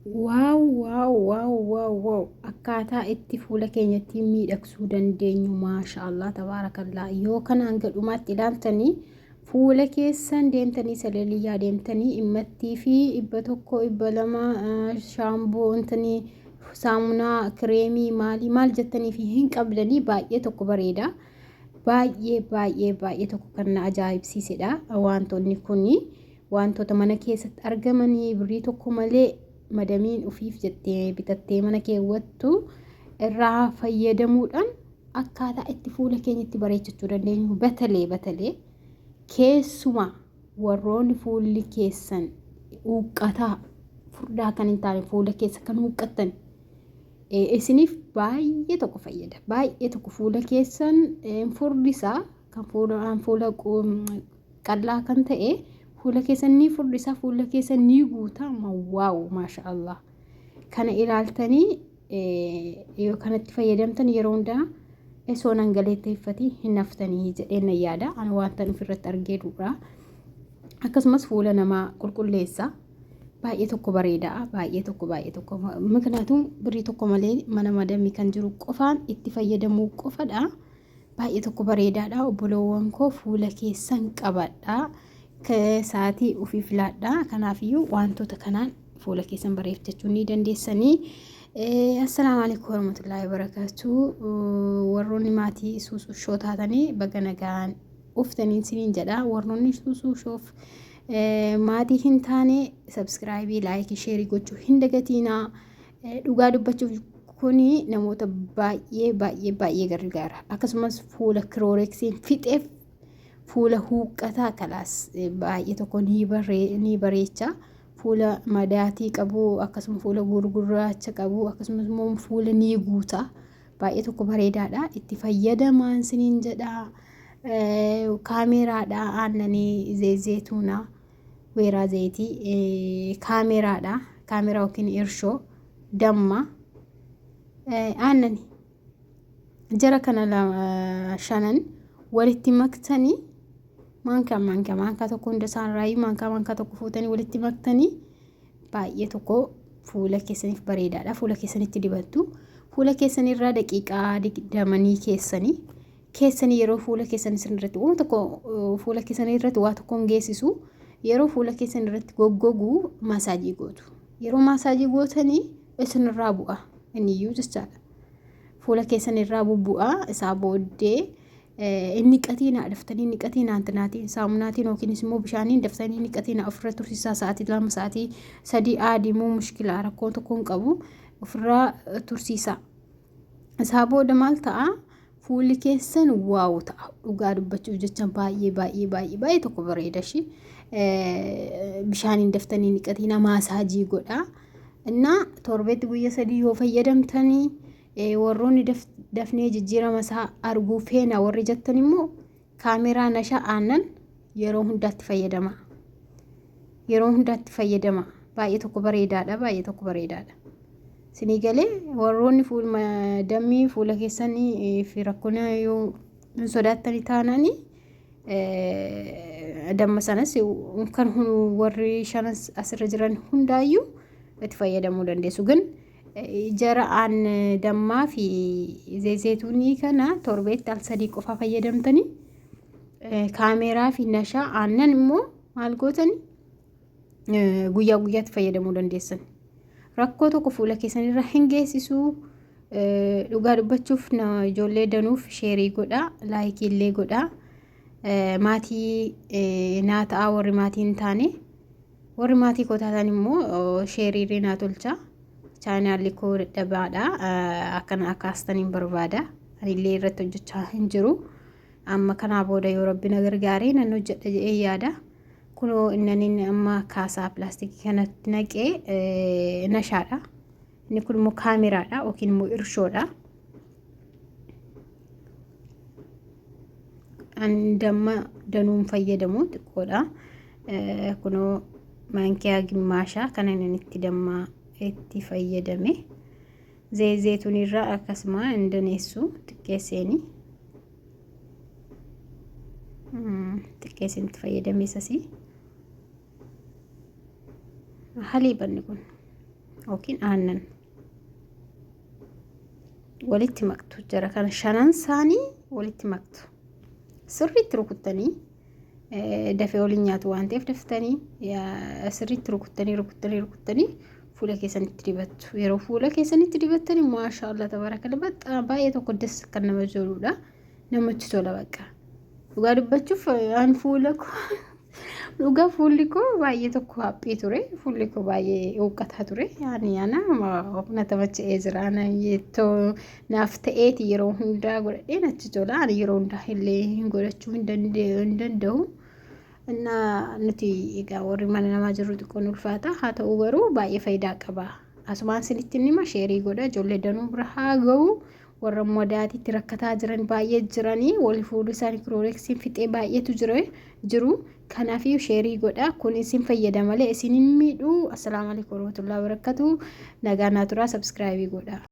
Wow wow wow wow wow, akkaataa itti fuula keenyatti miidhagsuu dandeenyu, maashaallah tabaarakallaa. Yoo kana hanga dhumaatti ilaaltanii, fuula keessan deemtanii saleeliyyaa deemtanii dhimmattii fi 100, 200, shaamboo wantanii, saamunaa, kireemii, maalii maal jettanii fi hin qabdanii. Baay'ee tokko bareeda, baay'ee baay'ee baay'ee tokko kan na ajaa'ibsiisedha. Wantoonni kuni wantoota mana keessatti argamanii birrii tokko malee madamiin ofiif jettee bitattee mana keewwattu irraa fayyadamuudhaan akkaataa itti fuula keenyatti bareechachuu dandeenyu. Batalee batalee keessumaa warroonni fuulli keessan huuqqataa, furdaa kan hin taane, fuula keessa kan huuqqattan, isiniif baay'ee tokko fayyada. Baay'ee tokko fuula keessan furdisaa. Kan fuula qal'aa kan ta'e fuula keessan ni furdisaa, fuula keessan ni guutaa. Wow, maasha Allah, kana ilaaltanii yoo kanatti fayyadamtan yeroo hundaa osoo nan galateeffati hin haftanii jedheen nan yaada. Ani wanta ofirratti argee dura. Akkasumas fuula namaa qulqulleessa. Baay'ee tokko bareedaa, baay'ee tokko, baay'ee tokko. Miknaatuu birrii tokko malee mana madamii kan jiru qofaan itti fayyadamuu qofadha. Baay'ee tokko bareedaadha. Obboloowwan koo, fuula keessan qabadha. Sa'aatii ofii filadha. Kanaafiyyuu wantoota kanaan fuula keessan bareeffachuu ni dandeessanii. Assalaamu alaikum warahmatullaahi wabarakaatu. Warroonni maatii Suusuu Shoo taatanii baga nagaan uftanii isiniin jedha. Warroonni Suusuu Shoof maatii hin taane subscribe, like, share gochuu hin dagatiinaa. Dhugaa dubbachuuf kuni namoota baay'ee baay'ee baay'ee gargaara. Akkasumas fuula kirooreksiin fixeef, fuula huuqqataa kalaas baay'ee tokko ni bareecha. Fuula madaatii qabu, akkasuma fuula gurgurraacha qabu, akkasumas immoo fuula ni guuta. Baay'ee tokko bareedaadha. Itti fayyadamaan siniin jedha. Kaameeraadha, aannanii, zeezeetuuna, weeraa zayitii, kaameeraadha. Kaameeraa yookiin irshoo, damma, aannani. Jara kana shanan walitti maktanii, maankaa maankaa maankaa tokko hunda isaanirraayyuu maankaa maankaa tokko fuutanii walitti maktanii, baay'ee tokko fuula keessaniif bareedaadha. Fuula keessanitti dibattu. Fuula keessanirraa daqiiqaa 20 keessanii keessanii yeroo fuula keessan irratti waan tokko, fuula keessan irratti waa tokko hin geessisu. Yeroo fuula keessan irratti goggogu maasaajii gootu. Yeroo maasaajii gootanii isinirraa bu'a inniyyuu jechaadha. Fuula keessan irraa bubbu'a. Isaa booddee inni qatiinaa daftanii niqatiin antinaatiin, saamunaatiin yookiinis immoo bishaaniin daftanii niqatiin ofirra tursiisaa sa'aatii 2, sa'aatii 3. Aadimuu mushkilaa rakkoo tokko hin qabu, ofirraa tursiisaa. Isaa booda maal ta'a? Fuulli keessan wow ta'a. Dhugaa dubbachuuf jecha baay'ee baay'ee baay'ee baay'ee tokko bareeda ishii. Bishaaniin daftanii niqatiin, maasaajii godhaa. Innaa torbeetti guyya 3 yoo fayyadamtanii, warroonni dafnee jijjiirama isaa arguu feena warri jettan immoo kaameraa, nasha, aannan yeroo hundaatti fayyadama. Yeroo hundaatti fayyadama. Baay'ee tokko bareedaadha. Baay'ee tokko bareedaadha. Sinii galee? Warroonni fuula dammii fuula keessanii fi rakkoo yoo hin sodaattanii taananii, damma sanas kan warri shanan asirra jiran hundaayyuu itti fayyadamuu dandeessu. Gin jara aan dammaa fi zeezeetuunii kana torbeetti al 3 qofaa fayyadamtanii, kaameeraa fi nashaa, aannan immoo maal gootanii guyyaa guyyaatti fayyadamuu dandeessan. Rakkoo tokko fuula keessanirra hin geessisu. Dhugaa dubbachuuf ijoollee danuuf share godhaa, like illee godhaa. Maatii naa ta'aa warri maatii hin taane. Warri maatii koo taatan immoo share naa tolcha. Chaanaalli koo dadhabaadha. Akkana akkaastaniin barbaada. Anillee irratti hojjechaa hin jiru. Amma kanaa booda yoo Rabbi na gargaaree nan hojjedha jedhee yaada. Kunoo inni amma kaasaa pilaastikii kanatti naqee nashaadha. Inni kun immoo kaameraadha yookiin immoo irshoodha. An damma danuun fayyadamu xiqqoodha. Kunoo maankiyaa gimmaashaa kana inni itti damma itti fayyadame. Zeezeetuun irraa akkasuma hin daneessu, xiqqeesseeni. Xiqqeesseen itti fayyadame isasii. Haliibanni kun yookiin aannan walitti maktu. Jara kana shanan isaanii walitti maktu. Sirriitti rukuttanii dafee waliin nyaatu waan ta'eef daftanii sirriitti rukuttanii rukuttanii rukuttanii fuula keessanitti dibattu. Yeroo fuula keessanitti dibattanii maashaa Allah tabaarakalla baxxaa baay'ee tokko das kan nama jirudha. Namatti tola bakka. Dhugaa dubbachuuf an fuula koo dhugaa fuulli koo baay'ee tokko haphii ture. Fuulli koo baay'ee huqqataa ture. Yaani ana na tamacha'ee jira. Ana yettoo naaf ta'eeti yeroo hundaa godhadhee natti tola. Ani yeroo hundaa illee hin godhachuu hin danda'u. Innaa nuti egaa warri mana namaa jirru xiqqoon ulfaata. Haa ta'u garuu baay'ee faayidaa qaba. Asumaan isinitti hima sheerii godha ijoollee danuu bira haa ga'u. Warra madaatiitti rakkataa jiran baay'ee jiranii wal fuulli isaanii kirooreksiin fixee baay'eetu jira jiru. Kanaafiyyuu sheerii godha. Kun isin fayyada malee isin hin miidhu. Assalaamu alaikum warahmatullahi wabarakatuh. Nagaa naa turaa sabskraayibii godha.